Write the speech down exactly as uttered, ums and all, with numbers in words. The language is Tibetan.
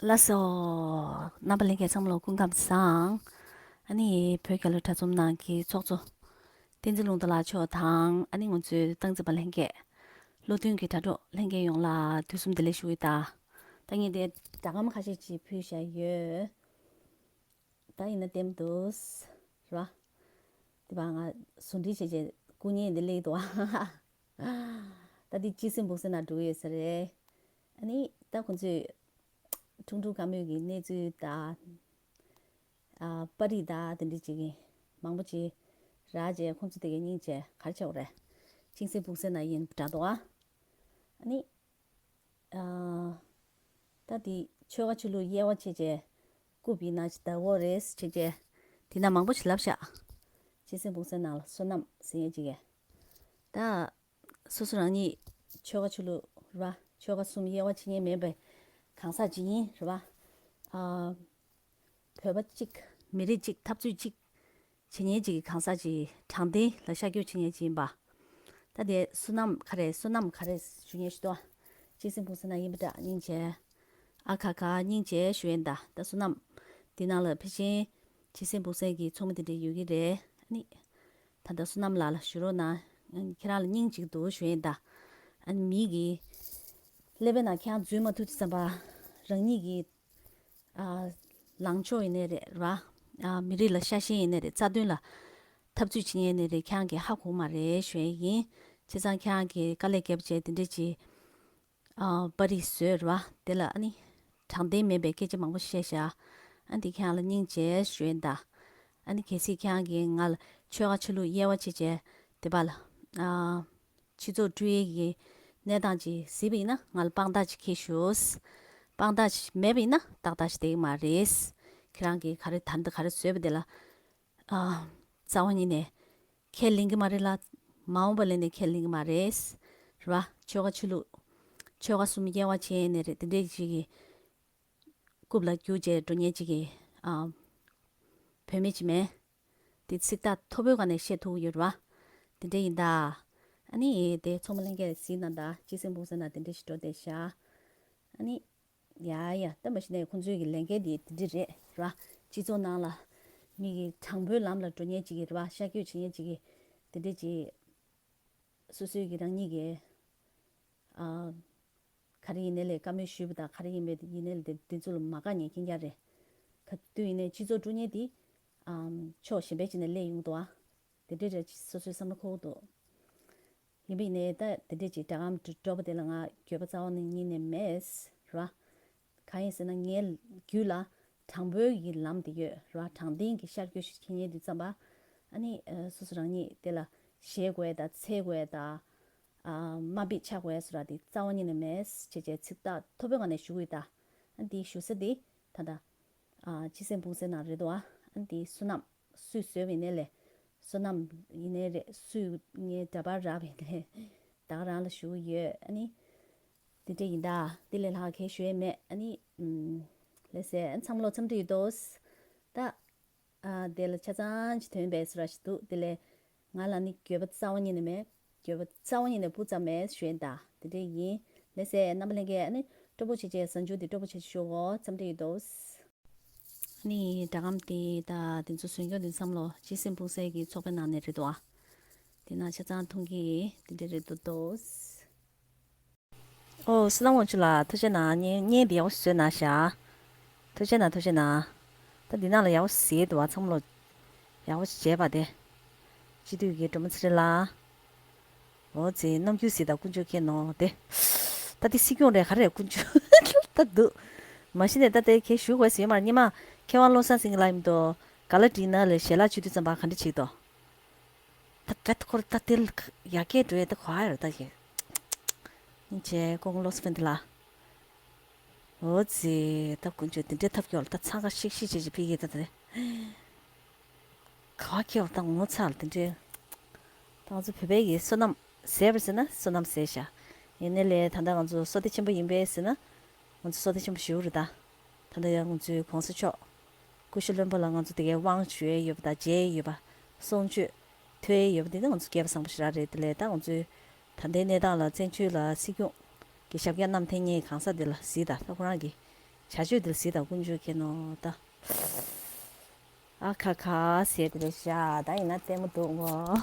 ལགས་སོ། རྣམ་པ་ལྷན་རྒྱས་ཚང་མ་ལ་སྐུ་ཁམས་བཟང་། ཨ་ནི་བོད་རྒྱལ་ལོ་གྲྭ་ཚོམས་ནང་གི་ཚོགས་གཙོ་བསྟན་འཛིན་ལུང་རྟ་ལགས་མཆོག་དང་། ཨ་ནི་ང་ཚོའི་སྟངས་འཛིན་པ་ལྷན་རྒྱས། བློ་མཐུན་གྱི་དྲ་གྲོགས་ལྷན་རྒྱས་ཡོངས་ལ་དུས་གསུམ་བདེ་ལེགས་ཞུ་གི་ཡོད། ད་ད་ངས་དེ་སྒྲ་སྒམ་ཁ་ཤས་ཅིག་ཕུལ་བཞག་ཡོད། ད་ཡིན་ན་ལྡེམ་འདུག་ར། དེ་བ་ང་ཟུང་འབྲེལ་བྱས་བྱས་སྐུ་ཉིད་འདི་སླེབས་འདུག་ཨ། ད་འདི་སྤྱི་སེམས་བུང་སེམས་ནང་འགྲོ་གི་ཡོད་ས་རེད། ཨ་ནི་ད་ཁོང་ཚོས་ཁྲུང་ཁྲུང་བཀའ་མོལ་གྱི་གནས་ཚུལ་དང་། ཨ། པར་རིས་དང་དེ་འདྲ་ཅིག་གི་མང་པོ་ཅིག་རག་བྱས། ཁོང་ཚོ་དེ་གའི་སྙིང་རྗེ་ག་རེ་བྱས་པ་རེད། སྤྱི་སེམས་བུང་སེམས་ནང་ཡིན་དྲག་འདུག་ཨ། ཨ་ནི། ཨ། ད་དེ་ཆོལ་ཁ་ཆོས་ལུགས་དབྱེ་བ་ཕྱེ་བྱས་རྐུབ་ཡིན་ན་ཅི་ལྟ་བུ་རེད་ཟེར་བྱས། དེ་ན་མང་པོ་ཞིག་ལབ་ཤག་སྤྱི་སེམས་བུང་སེམས་ནང་ལ་བསོད་ནམས་ཟེར་མཁན་ཅིག་གིས། ད་སོ་སོ་རང་ཉིད་ཆོལ་ཁ་ཆོས་ལུགས་རེད་བ། ཆོལ་ཁ་གསུམ་དབྱེ་བ་ཕྱེ་མཁན་མེད་པའི་གང་ཟག་ཅིག་ཡིན་རེད་བ། ཨ། བོད་པ་གཅིག་མི་རིགས་གཅིག་འཐབ་རྩོད་གཅིག་བྱེད་མཁན་ཅིག་གི་གང་ཟག་ཅིག་དྲང་བདེན་ལ་ཤར་བསྐྱོད་བྱེད་མཁན་ཅིག་ཡིན་པ། ད་དེ་བསོད་ནམས་ག་རེ་བསོད་ནམས་ག་རེ་ཞུ་མཁན་ཞིག་འདུག་ཨ། སྤྱི་སེམས་བུང་སེམས་ནང་ཡིན་པ་འདྲ། སྙིང་རྗེ། ཨ་ཁ་ཁ། སྙིང་རྗེ་ཞུ་ཡིན། ད་ད་བསོད་ནམས་འདི་ནང་ལ་ཕལ་ཆེར་སྤྱི་སེམས་བུང་སེམས་ཀྱི་ཚོགས་མི་དེ་འདྲ་ཡོད་ཀྱི་རེད། ཨ་ནི་ད་ལྟ་བསོད་ནམས་ལགས་ལ་ཞུ་རོགས་གནང་། ཁྱེད་རང་ལ་སྙིང་གཅིག་འདུག་ཞུ་ཡིན། ད་ཨ་ནི་མི་གི་ཀླད་པའི་ནང་ཁྱེད་རང་འཛུལ་མ་ཐུབ་དུས་ཙམ་པ། རང་ཉིད་ཀྱི་ཨ། ལངས་ཕྱོགས་ཡིན་ནའི་རེད་ར། ཨ། མི་རིགས་ལ་ཤ་ཞེན་ཡིན་ནའི་རེད། རྩ་དོན་ལ་འཐབ་རྩོད་བྱེད་མཁན་ཡིན་ནའི་རེད། ཁྱེད་རང་གིས་ཧ་གོ་མ་རེད་ཞུ་ཡ་ཡིན། བྱས་ཙང་ཁྱེད་རང་གིས་དཀའ་ལས་བརྒྱབ་བྱས་དེ་འདྲ་ཅིག་ཨ། པར་རིས་བཟོས་ར། དེ་ལ་ཨ་ནི་དྲང་བདེན་མེད་པའི་སྐད་ཆ་མང་པོ་བཤད་ཤག་ཨ། འདི་ཁྱེད་རང་ལ་སྙིང་རྗེ་ཞུ་ཡིན། ད་ཨ་ནི་གལ་སྲིད་ཁྱེད་རང་གིས་ང་ལ་ཆོལ་ཁ་ཆོས་ལུགས་དབྱེ་བ་ཕྱེ་བྱས་དེ་བ་ལ། ཨ། སྤྱི་ཚོགས་དཀྲུག་ཡས་ཀྱི་གནས་སྟངས་ཅིག་གཟིགས་པ་ཡིན་ན་ང་ལ་དཔང་རྟགས་ཅིག་འཁྱེར་ཤོག་དཔང་རྟགས་ཅིག་མེད་པ་ཡིན་ན་ཏག་ཏག་ཞིག་བསྡད་ཀྱི་མ་རེད། ཁྱེད་རང་གིས་ག་རེ་ད་ལྟ་ག་རེ་བཟོས་པ་དེ་ལ། ཨ། རྩ་བ་ཉིད་ནས་ཁས་ལེན་གྱི་མ་རེད་ལ། མ་འོངས་པ་ལ་ནས་ཁས་ལེན་གྱི་མ་རེད། རེད་བ། ཆོལ་ཁ་ཆོས་ལུགས། ཆོལ་ཁ་གསུམ་དབྱེ་བ་ཕྱེ་ནས་རེད། དེ་འདྲས་ཅིག་གི་རྐུབ་ལ་རྒྱུག་བྱས་འགྲོ་མཁན་ཅིག་གི། ཨ། བུད་མེད་ཅིག་མེད། དེ་ཚིག་ཐག་མཐོ་པོའི་སྒང་ནས་བཤད་ཐུབ་ཀྱི་ཡོད་རེད་བ། དེ་འདྲ་ཡིན་ད། ཨ་ནི་དེ་ཚོགས་མི་ལྷན་རྒྱས་གཟིགས་གནང་དང་། སྤྱི་སེམས་བུང་སེམས་ནང་དེ་འདྲ་ཞིག་འགྲོ་བསྡད་ཤག་ཨ་ནི། ཡ་ཡ། ད་མ་གཞི་ནས་ཁོང་ཚོའི་གི་ལས་འགན་དེ་དེ་འདྲ་རེད་ར། སྤྱི་ཚོགས་ནང་ལ་མི་གི་དྲང་པོའི་ལམ་ལ་འགྲོ་མཁན་ཅིག་གི་རེད་བ། ཤར་བསྐྱོད་བྱེད་མཁན་ཅིག་གི་དེ་འདྲ་ཅིག་སོ་སོའི་གི་རང་ཉིད་ཀྱི། ཨ། ག་རེ་ཡིན་ནའི་ལས་བཀའ་མོལ་ཞུས་པ་དང་། ག་རེ་ཡིན་པའི་ཡིན་ནའི་ལས་དེ་དེ་ཚོ་ལ་མ་དགའ་མཁན་རྐྱང་རྐྱང་རེད། ག་དུས་ཡིན་ནའི་སྤྱི་ཚོགས་དཀྲུག་མཁན་དེ། ཨམ། ཕྱོགས་གཞན་པའི་ཅིག་ནས་སླེབས་ཡོང་གི་འདུག་ཨ། དེ་འདྲའི་རེད། སོ་སོའི་བསམ་བློ་འཁོར་གྱི་འདུག་ཡིན་པ་ཡིན་ནའི་ད་དེ་འདྲའི་ཅིག་སྒྲ་སྒམ་འགྲོ་བ་དེ་ལ་ང་འགྱོད་པ་རྩ་བ་ནས་ཉིད་ནས་མེད་ར། གང་ཡིན་ཟེར་ན་ངའི་རྒྱུད་ལ་དྲང་པོའི་གི་ལམ་དེ་ཡོད་ར། དྲང་བདེན་གྱི་ཤར་བསྐྱོད་ཞིག་འཁྱེར་མཁན་དུས་ཙམ་པ། ཨ་ནི་སོ་སོ་རང་ཉིད་དེ་ལ་ཞེད་དགོས་དང་འཚེར་དགོས་དང་། ཨ། དམའ་འབེབས་ཆགས་དགོས་ཟེར་བ་དེ་རྩ་བ་ཉིད་ནས་མེད་ཅེས་བྱས་ཚིག་ཐག་མཐོ་པོའི་སྒང་ནས་ཞུ་གི་ཡོད་ད། ཨ། འདི་ཞུ་ས་དེ་ད་ལྟ། ཨ། སྤྱི་སེམས་བུང་སེམས་ནང་རེད་འདུག་ཨ། ཨ། འདི་བསོད་ནམས་སུས་བཟོས་པ་ཡིན་ནའི་ལས། བསོད་ནམས་ཡིན་ནའི་རེད། སུས་ངའི་འདྲ་པར་རག་པ་ཡིན་ནའི་ད་ག་རང་ལ་ཞུ་གི་ཡོད། ཨ་ནི་དེ་འདྲ་ཡིན་ད། དེ་ལས་ལྷག་གང་ཞུ་ཡས་མེད། ཨ་ནི་ཨམ། ལགས་སེ། ཚང་མ་ལོ་འཚམས་འདྲི་ཡོད་དོ། ད། ཨ། དེ་ལ་ཆ་ཚང་ཅིག་ཐོན་པའི་སུ་ར་ཞིག་འདུག་དེ་ལས་ང་ལ་ནི་འགྱོད་པ་རྩ་བ་ཉིད་ནས་མེད། འགྱོད་པ་རྩ་བ་ཉིད་ནས་སྤུ་ཙམ་མེད་ཞུ་ཡིན་ད། དེ་འདྲ་ཡིན། ལགས་སེ། རྣམ་པ་ལྷན་རྒྱས། ཨ་ནི་སྤྲོ་པོ་བྱེད་བྱེད་གཟའ་མཇུག་འདི་སྤྲོ་པོ་བྱེད་བྱེད་ཞུ་གོ། འཚམས་འདྲི་ཡོད་དོ། ཨ་ནི་སྒྲ་སྒམ་དེ་ད་དེ་ཚོ་བཟོ་མཁན་དེ་ཚང་མ་ལོ་སྤྱི་སེམས་བུང་སེམས་ཀྱི་ཚོགས་པའི་ནང་ནས་རེད་འདུག་ཨ། དེ་ན་ཆ་ཚང་མཐོང་གི་དེ་འདྲ་རེད་འདུག་དོ། ཨོ། བསོད་ནམས་དབང་ཕྱུག་ལགས། ཐུགས་རྗེ་གནང་། བརྙན་བརྙན་འདི་ཡག་པོ་བཟོས་གནང་ཤག་ཐུགས་རྗེ་གནང་། ཐུགས་རྗེ་གནང་། ད་འདི་ནང་ལ་ཡག་པོ་གཟིགས་འདུག་བ། ཚང་མ་ལོ་ཡག་པོ་བྱས་པ་དེ། སྤྱི་འཐུས་ཀྱི་སྒྲོལ་མ་ཚེ་རིང་ལགས། འོ་ཙི། ནམ་རྒྱུན་གཟིགས་དང་དཀོན་མཆོག་ཁྱེད་ནོ་དེ། ད་འདི་སྲིད་སྐྱོང་རེད་ག་རེ་དཀོན་མཆོག་ད་འདུག་མ་གཞི་ནས་ད་དེ་ཁྱེད་ཞུ་དགོས་ཟེར་ཡོད་མ་རེད། སྔོན་མ་མཁས་དབང་བློ་བཟང་སེང་གེ་ལགས་ཡིན་མདོག་ག་ལ་བྲིས་ན་ལས་ཞལ་ལག་མཆོད་དུས་ཙམ་པ་ག་འདྲ་བྱེད་ཀྱི་འདུག་ད་ག་ད་ཁོར་ད་དེ་ཡར་རྒྱས་འགྲོ་ཡས་ད་གོ་ཨ་ཡོད་ད་ཡིན། སྙིང་རྗེ། སྐུ་ངོ་བློ་བཟང་ཕན་བདེ་ལགས། འོ་ཙི། ད་དཀོན་མཆོག་དེ་འདྲའི་ཐབས་སྐྱོ་ལ་ད་འཚང་ཁ་ཤིག་ཤིག་བྱེད་ཅིག་ཕི་གི་ད་དེ། ག་བ་ཁྱེར་བ་ད་ངོ་ཚ་ལ་དེ་འདྲའི། ད་ང་ཚོ་བོད་པའི་གི་བསོད་ནམས་ཟེར་བ་ཟེར་ན་བསོད་ནམས་ཟེར་ཤག་ཡིན་ནའི་ལས་ད་ལྟ་ང་ཚོ་བསོད་བདེ་ཆེན་པོ་ཡིན་པས་ཟེར་ན། ང་ཚོ་བསོད་བདེ་ཆེན་པོ་ཞེ་པོ་རེད་ད། ད་ལྟ་ཡང་ང་ཚོའི་གོང་ས་མཆོག་སྐུ་ཞབས་བློན་པོ་ལ་ང་ཚོ་དེ་གའི་དབང་ཞུ་ཡས་ཡོད་པ་དང་མཇལ་ཡས་ཡོད་པ། གསུང་ཆོས་ཐོས་ཡས་ཡོད་པ་དེ་ནི་ང་ཚོ་སྐལ་བ་བཟང་པོ་ཞིག་རང་རེད། དེ་ལས་ད་ང་ཚོའི་ད་ལྟའི་གནས་སྟངས་ལ་བཙན་བྱོལ་ལ་སྲིད་སྐྱོང་གི་ཞབས་བཀྱག་བསྣམས་འཐེན་མཁན་གང་ཟག་དེ་ལ་གཟིགས་དང་། ད་ཁོ་རང་གི་ བྱ་སྤྱོད་འདི་ལ་གཟིགས་དང་། དཀོན་མཆོག་མཁྱེན་ནོ་ད། ཨ་ཁ་ཁ་ཟེར་དེ་རེད་ཤག་ད་ཡིན་ན་ལྟད་མོ་འདུག་ངོ་།